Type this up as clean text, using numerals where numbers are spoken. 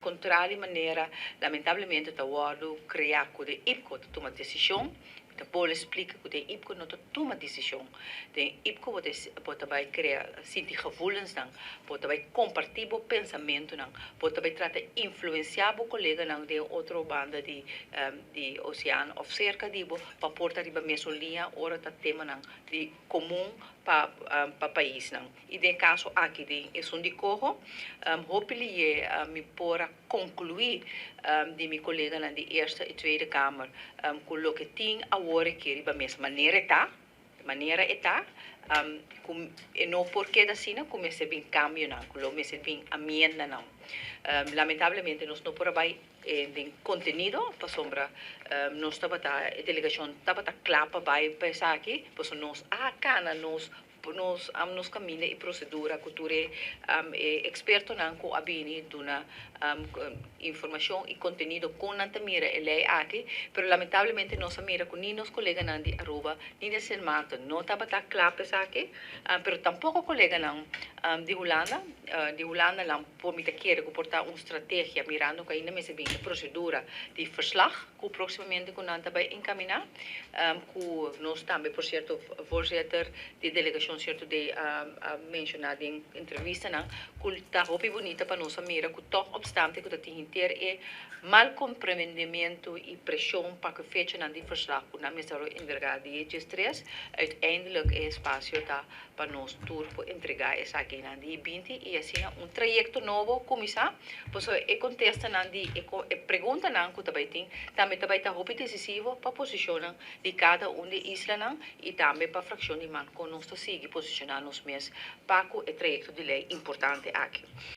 Kontrali manera lamentablemente ta wòrdu kreá ku den IPKO ta tuma desishon, mi ta bolbe splika ku den IPKO no ta tuma desishon. Den IPKO bo ta bo ta bai krea sinti gevoelensnan, bo ta bai kompartí bo pensamentunan, bo ta bai trata influensiá bo koleganan den otro banda di di osean òf serka di bo pa por ta riba mesun liña ora ta temanan di komun pa pa paisnan. I den e kaso aki den esun di Coho, hopi liye mi por a konkluí di mi koleganan di Eerste i Tweede Kamer ku loke tin awor e ke riba mes manera e ta, manera e ta, ku e no por keda asina, ku mester bin kambionan, ku lo mester bin amiendanan. Lamentablemente nos no por a bai den kontenido pasobra nos tabata, e delegashon tabata kla pa bai pa esaki, pasobra nos a kana nos Nos nos kaminda i prosedura ku tur e e ekspertonan ku a bini duna informashon i kontenido kon nan ta mira e lei aki, pero lamentablemente nos a mira ku ni nos koleganan di Aruba ni di Sint Maarten no tabata kla pa esaki, pero tampoko koleganan di Hulanda, di Hulanda nan por mi ta kere ku por ta un strategia mirando ku ainda mester bin e prosedura di verslag ku próksimamente ku nan ta bai enkaminá. Ku nos tambe por sierto voorzitter di delegashon sierto de a menshoná den entrevistanan ku ta hopi bunita pa nos a mira ku tòg opstante ku ta tin henter e mal komprendementu i preshon pa ku fechanan di verslag ku nan mester a entregá di e diestres uiteindelijk e espasio ta pa nos tur por entregá esakinan di e 20 i asina un trayekto nobo kuminsá. Pasobra e kontestanan di e e preguntanan ku ta bai tin tambe ta bai ta hopi desisivo pa posishonnan di kada un di e islanan i tambe pa frakshon di man kon nos ta sigui posishoná nos mes pa ku e trayekto di lei importante aki.